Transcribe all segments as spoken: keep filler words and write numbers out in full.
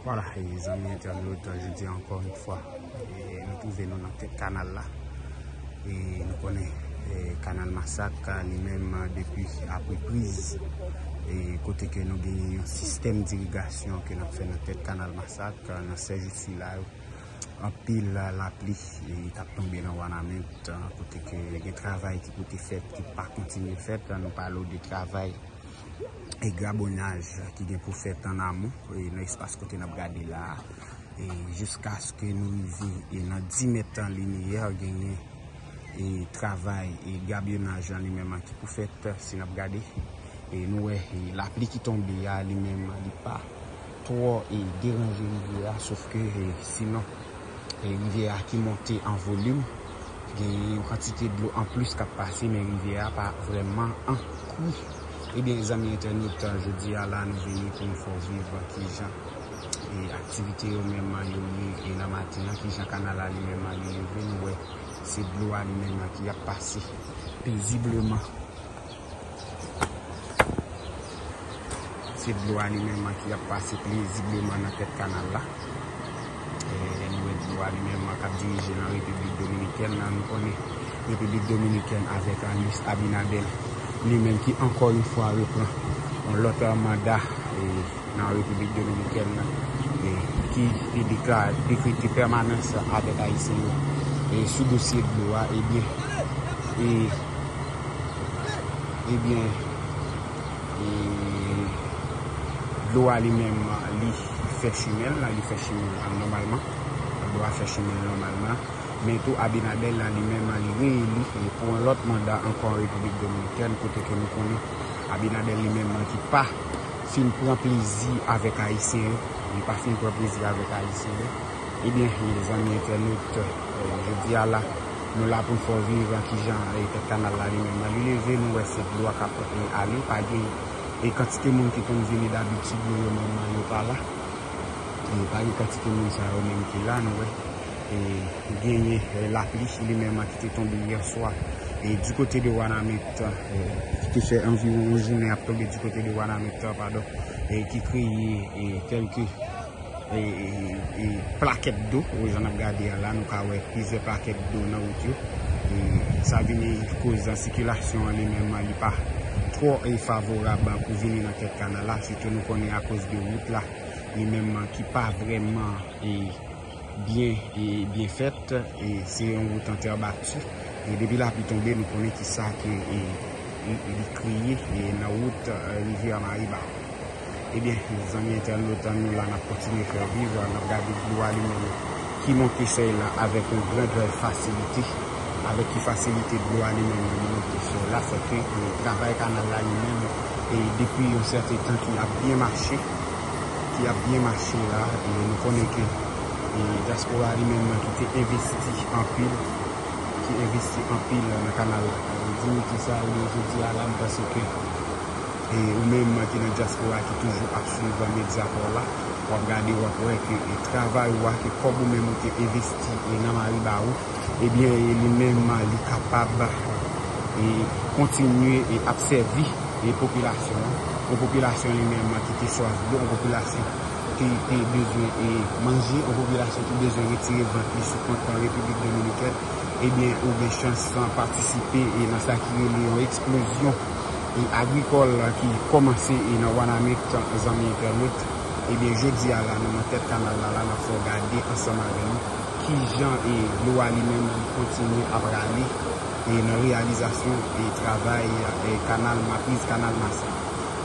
Vwala, e zanmi entènot, jodi a ankò yon fwa, e nou twouve nou nan tèt kanal la. E nou konnen, e kanal Masak, li menm, depi apre priz, e kote ke nou genyen yon sistèm dirigasyon ke n ap fè nan tèt kanal Masak, nan sèjou sila yo, anpil lapli, e t ap tonbe nan Wanament, kote ke gen travay ki pote fèt, ki pa kontinye fèt. Nou pale w de travay e grabonaj ki gen pou fèt an amon, e nan espas kote n ap gade la a, e jiskaske nou rive e nan di mèt limyè, genyen e travay e grabonaj an li menm ki pou fèt. Si n ap gade, e nou wè, e lapli ki tonbe a li menm li pa twò e deranje rivyè a, sof ke, e sinon, e rivyè a ki monte an volim, gen yon kantite dlo anplis k ap pase, men rivyè a pa vrèman an kri. Ebyen, zanmi entènot, jodi a la, nou vini pou nou fè w viv kijan e aktivite yo menm yo ye, e nan maten an, kijan kanal la li menm li leve, nou wè se dlo a li menm ki ap pase pezibleman. Se dlo a li menm ki ap pase pezibleman nan tèt kanal la. E, nou wè dlo a li menm k ap dirije nan Repiblik Dominikèn nan. Nou konnen Repiblik Dominikèn avèk Luis Abinader, li menm ki ankò yon fwa repran yon lòt manda, e, nan Repiblik Dominikèn nan, e, ki te dekla-, dekrete pèmanans avèk Ayisyen yo, e, sou dosye dlo a, ebyen, e, ebyen, e, dlo a li menm, li fè chimen l, li fè chimen l nòmalman. Dlo a fè chimen l nòmalman. Men tou, Abinader la, li menm, li reyeli pou yon lòt manda ankò an Repiblik Dominikèn, kote ke nou konnen Abinader li menm ki pa fin pran plezi avèk Ayisyen yo, li pa fin pran plezi avèk Ayisyen yo. Ebyen, zanmi entènot, e, jodi a la, nou la pou n fè w viv kijan, e, tèt kanal la li menm li leve, nou wè se dlo a k ap, e, ale, pa gen, e, kantite moun ki konn vini dabitid yo, yo menm yo pa la. E pa gen kantite moun sa yo menm ki la, nou wè. E genyen, e, lapli li menm ki te tonbe yè swa, e, di kote de Wanament, e, ki te fè anviwon yon jounen ap tonbe di kote de Wanament, padon, e ki kreye, e, kèlke, e, e, e, plakèt do. Jan n ap gade a la, nou ka wè plizyè plakèt do nan wout yo. E sa vini koz sikilasyon an li menm li pa twò, e, favorab pou vini nan tèt kanal la, sitou nou konnen akoz de wout la li menm ki pa vrèman, e, byen, e, byen fèt, e se yon wout an tè bati. E depi lapli tonbe, nou konnen ki sa ke, e, e, li kreye, e, nan wout, e, rivyè Mariba. Ebyen, zanmi entènot, nou la, n ap kontinye fè viv, n ap gade dlo a li menm ki monte sèy la avèk yon gran, gran fasilite. Avèk ki fasilite dlo a li menm li monte sèy la, fè ke, e, travay kanal la li menm, e, depi yon sèten tan ki ap byen mache, ki ap byen mache la, e nou konnen ke, e, dyaspora li menm ki te envesti anpil, ki envesti anpil nan kanal la. E, dinite sa yo jodi a la, m panse ke, e, ou menm ki nan dyaspora ki toujou ap swiv medya pa w la, w ap gade, w ap wè ke, e, travay ou a, ke kòb ou menm ou te envesti, e, nan Mariba ou, ebyen, e, li menm, li kapab, e, kontinye, e, ap sèvi, e, popilasyon an. Yon popilasyon li menm ki te swaf dlo, yon popilasyon ki te bezwen, e, manje, yon popilasyon ki bezwen retire vant li sou kont Repiblik Dominikèn. Ebyen, ou gen chans patisipe, e, nan sa ki rele yon eksplozyon, e, agrikòl ki kòmanse, e, nan Wanament, zanmi entènot. Ebyen, jodi a la, nou nan tèt kanal la, la, n ap fè w gade ansanm avè nou kijan, e, dlo a li menm li kontinye ap rale, e, nan reyalizasyon, e, travay, e, kanal Mapriz, kanal Masak.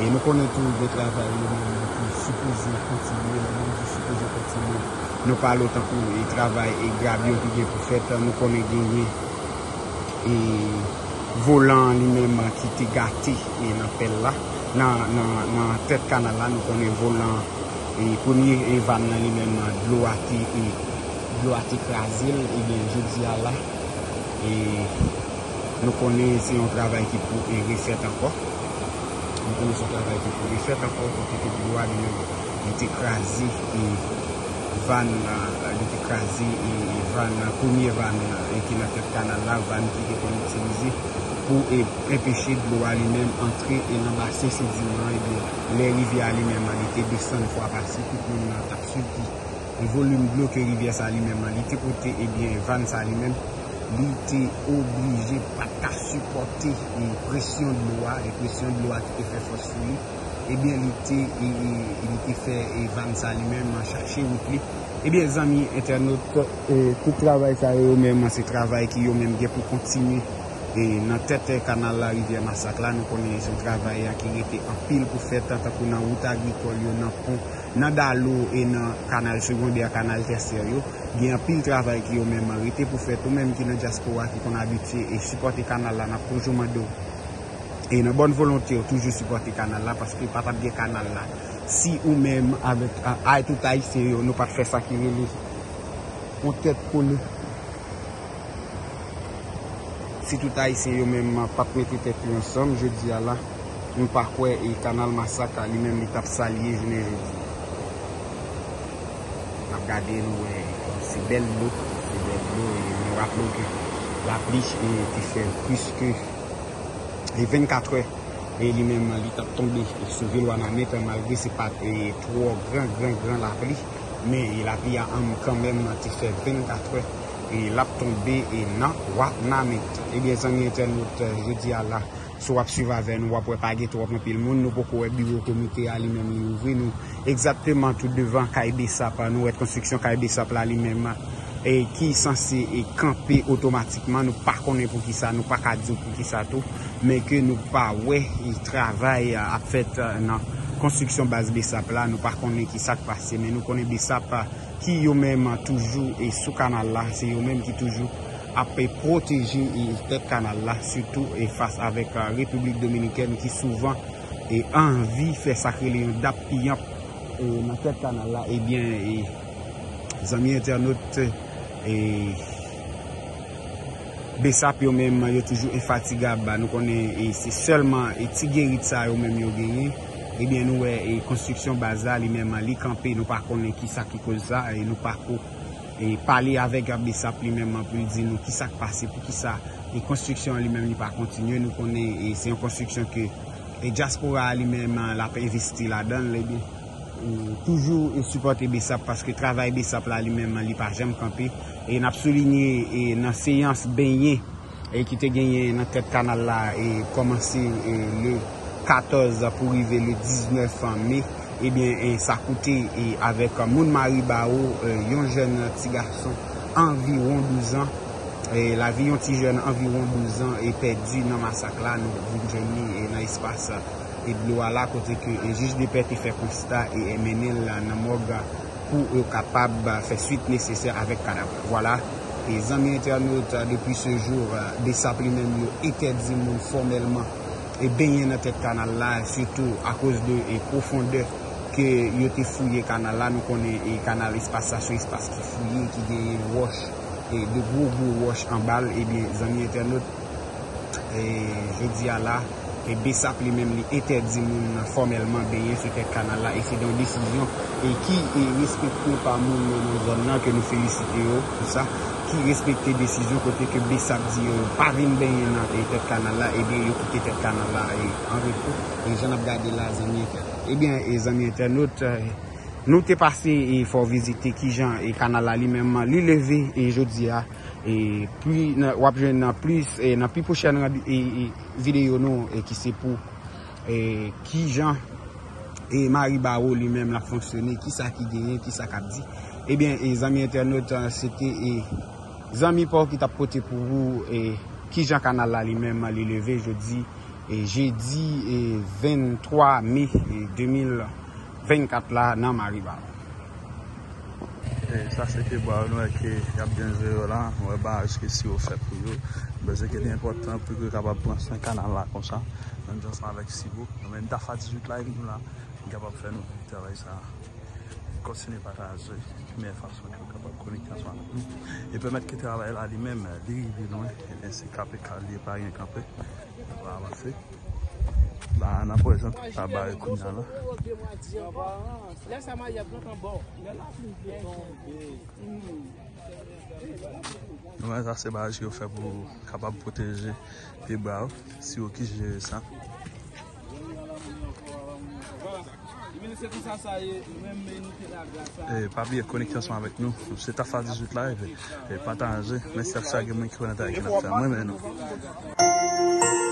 E nou konnen tou gen travay yo menm ki sipoze kontinye, lè nou di sipoze kontinye, nou pale w tankou, e, travay, e, grabyon ki gen pou fèt, nou konnen genyen, e, volan an li menm ki te gate, e, nan pèl la, nan, nan, nan tèt kanal la, nou konnen volan, e, premye, e, vàn nan li menm, dlo a te, e, dlo a te kraze l, ebyen, jodi a la, e, nou konnen se yon travay ki pou, e, refèt ankò. Nou konnen se yon travay ki pou refèt ankò, kote ke dlo a li menm, li te kraze, e, vàn, e, li te kraze, e, vàn, premye vàn, e, ki nan tèt kanal la, vàn ki te konn itilize Pou e, enpeche dlo a li menm antre e nan basen Sendiman, ebyen, lè rivyè a li menm li te desann fwa pase, tout moun nan t ap swiv li. E volim dlo ke rivyè sa li menm li te pote, ebyen, van sa li menm, li te oblije pa t ka sipòte e presyon dlo a, e presyon dlo a ki te fè fòs sou li, ebyen, li te, e, e, li te fè e van sa li menm chache wout li. Ebyen, zanmi entènot, e, tout travay sa yo, yo menm, se travay ki yo menm gen pou kontinye. E nan tèt kanal la, rivyè Masak la, nou konnen se yon travay a ki rete anpil pou fèt, tankou nan wout agrikòl yo, nan pon, nan dalo e nan kanal segondè, kanal tèsyè yo. Gen anpil travay ki yo menm rete pou fèt. Ou menm ki nan dyaspora, ki konn abitye e sipòte kanal la, n ap toujou mande w, e nan bòn volonte w, toujou sipòte kanal la, paske pa t ap gen kanal la si ou menm avèk, a, ay tout Ayisyen yo, nou pa t fè sa ki rele yon tèt kole. Si tout Ayisyen yo menm pa t mete tèt yo ansanm, jodi a la, m pa kwè e kanal Masak a li menm li t ap sa l ye jounen jodi a. N ap gade, nou wè se bèl dlo, se bèl dlo, e nou raple w ke lapli, e, te fè plis ke, e, vennkatrè, e li menm li t ap tonbe sou vil Wanament, malgre se pa t, e, twò gran, gran, gran lapli, men, e, lapli a, an, kanmenm te fè vennkatrè, e l ap tonbe, e nan Wanament. Ebyen, zanmi entènot, jodi a la, si w ap swiv avè nou, w ap wè pa gen twòp anpil moun. Nou poko wè biwo komite a li menm li ouvri. Nou egzakteman tou devan kay Besap, nou wè konstriksyon kay Besap la li menm, e ki sanse, e, kanpe otomatikman. Nou pa konnen poukisa, nou pa ka di w poukisa tou, men ke nou pa wè, e, travay, a, ap fèt, a, nan konstriksyon baz Besap la. Nou pa konnen ki sa k pase, men nou konnen Besap, a, ki yo menm toujou, e, sou kanal la, se yo menm ki toujou ap, e, pwoteje, e, tèt kanal la, sitou, e, fas avèk, a, Repiblik Dominikèn ki souvan, e, anvi fè sa k rele yon dap piyanp, e, nan tèt kanal la. Ebyen, e, zanmi entènot, e, Besap yo menm, yo toujou enfatigab. Nou konnen, e, se sèlman, e, ti gerit sa yo menm yo genyen. Ebyen, nou wè, e, konstriksyon baz la, li menm, li kanpe. Nou pa konnen ki sa ki koz sa, e nou pa ko, e, pale avèk Besap li menm pou l di nou ki sa k pase, poukisa, e, konstriksyon an li menm li pa kontinye. Nou konnen, e, se yon konstriksyon ke, e, dyaspora a li menm, l ap envesti ladan l, ebyen, e, toujou, e, sipòte Besap, paske travay Besap la li menm, li pa janm kanpe. E n ap soulinye, e, nan seyans benyen, e, ki te genyen nan tèt kanal la, e, kòmanse, e, le katòz pou rive le diznèf me, ebyen, e, sa koute, e, avèk moun Maribawo, e, yon jèn ti gason anviwon douz an, e, lavi yon ti jèn anviwon douz an, e, pèdi nan masak la, nou vin jwenn li, e, nan espas, e, dlo a la, kote ke, e, jij de pè te fè konsta e, e mennen l nan mòg pou yo kapab fè swit nesesè avèk kadav la. Vwala, e zanmi entènot, depi se jou, Besap li menm yo entèdi moun fòmèlman e benyen nan tèt kanal la, sitou akoz de e pwofondè ke yo te fouye kanal la. Nou konnen e kanal espas sa se yon espas ki fouye, ki genyen wòch, e de gwo gwo wòch anba l. Ebyen, zanmi entènot, e jodi a la, e Besap li menm li entèdi moun fòmèlman benyen sou tèt kanal la, e se yon desizyon e ki e respekte pa moun nan zòn nan ke nou felisite yo pou sa, ki respekte desizyon kote ke Besap di yo pa vin benyen nan e tèt kanal la, ebyen yo kite tèt kanal la e an repo, e jan n ap gade la, zanmi entènot. Ebyen, e zanmi entènot, e, nou te pase e fè w vizite kijan e kanal la li menm li leve e jodi a, e pli nan, w ap jwenn nan plis, e nan pi pwochèn randi, e, e videyo nou, e ki se pou, e kijan, e Maribawo li menm l ap fonksyone, kisa ki genyen, kisa k ap di. Ebyen, e zanmi entènot, se te, e zanmi pa w ki t ap pote pou ou, e kijan kanal la li menm li leve jodi, e jedi, e venntwa me, e de mil vennkat la nan Maribawo. E sa se te bwa yo, nou wè ke y ap byen jere yo la. Nou wè baraj ke si yo fè pou yo. Paske li enpòtan pou yo kapab pran swen kanal la konsa. Menm jan ansanm avèk Sibo. Nou menm Dafa dizuit la, nou la, nou kapab fè nou travay sa. Kontinye pataje meyè fason ke yo kapab konekte ansanm avèk nou. E pèmèt ke travay la li menm, li rive lwen. Ebyen, se kanpe k al ye, pa gen kanpe. Nou va avanse. La, n ap wè jan tout sa bare kounye a la. Lè sa mayi ap pran tan bò. Lè lapli tonbe. Nou wè sa se bagay yo fè pou kapab pwoteje pye bwa yo, si yo ki jere sa. E pa bliye konekte ansanm avèk nou. Se Tafa dizuit la, epi e pataje. Mèsi ak sa gen moun ki konekte avèk nou. Mwen men nou.